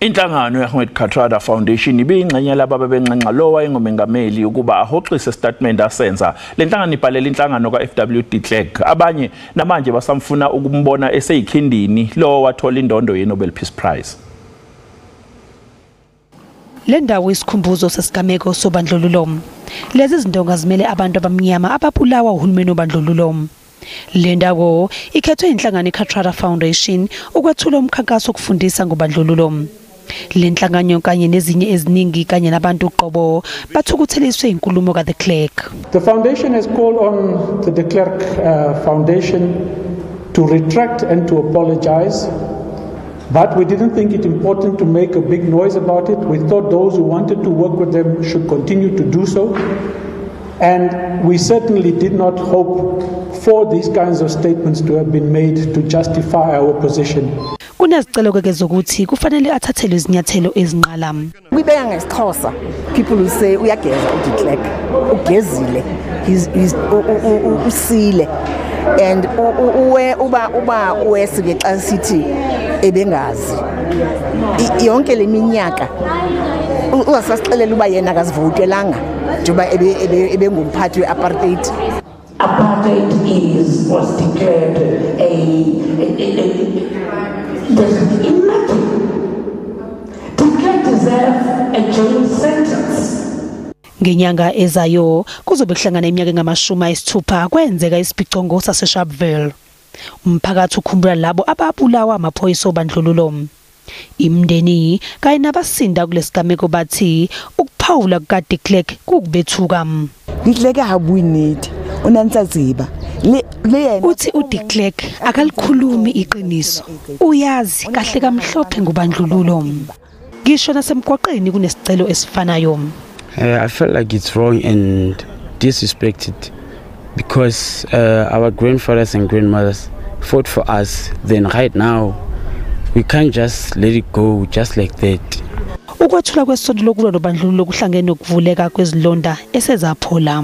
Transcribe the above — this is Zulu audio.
Inhlangano ye-Ahmed Kathrada Foundation ibiyingxenye laba bebenxenxa lo wayengumengameli ukuba ahoxise statement asenza. Le nhlangano ibhalela inhlangano ka-FW de Klerk. Abanye namanje basamfuna ukumbona eseyikhindini lo wathola indondo ye-Nobel Peace Prize. Le ndawo isikhumbuzo sesigameko sobandlululo. Lezi zindonga zimele abantu abamnyama ababulawa uhulumeni wobandlululo. Le ndawo ikhethwe inhlangano iKathrada Foundation ukwethula umkhankaso wokufundisa ngobandlululo. Le nhlangano kanye nezinye eziningi kanye nabantu uqobo bathukutheliswe inkulumo kaDe Klerk. The foundation has called on the De Klerk Foundation to retract and to apologize. But we didn't think it important to make a big noise about it. We thought those who wanted to work with them should continue to do so. And we certainly did not hope for these kinds of statements to have been made to justify our position. Kunezicelo ke zokuthi kufanele athathelwe izinyathelo ezinqala. Kuyibeka ngesiXhosa, people will say uyageza uDe Klerk, ugezile, he's usile. And uba uwesike xa sithi ebengazi yonke leminyaka uzasixelela uba yena akazivotelanga njengoba ebengumphathi weapartheid. Apartheid was declared imagine. De Klerk deserve a jail sentence. Ngenyanga ezayo kuzobe kuhlangana iminyaka engama-60 kwenzeka isibicongo saseSharpeville. Umphakathi ukhumbula labo ababulawa amaphoyisa obandlululo. Imindeni kanye nabasinda kulesigameko bathi ukuphawula kukaDe Klerk kukubethuka. De Klerk ha bue nnete, o ne a ntse a tseba. Uthi uDe Klerk akalikhulumi iqiniso, uyazi kahle kamhlophe ngobandlululo. Ngisho nasemgwaqeni kunesicelo esifanayo. I felt like it's wrong and disrespected because our grandfathers and grandmothers fought for us. Then right now, we can't just let it go just like that. Ukwethula kwesonto lokulwa nobandlululo kuhlangene nokuvuleka kwezilonda esezaphola.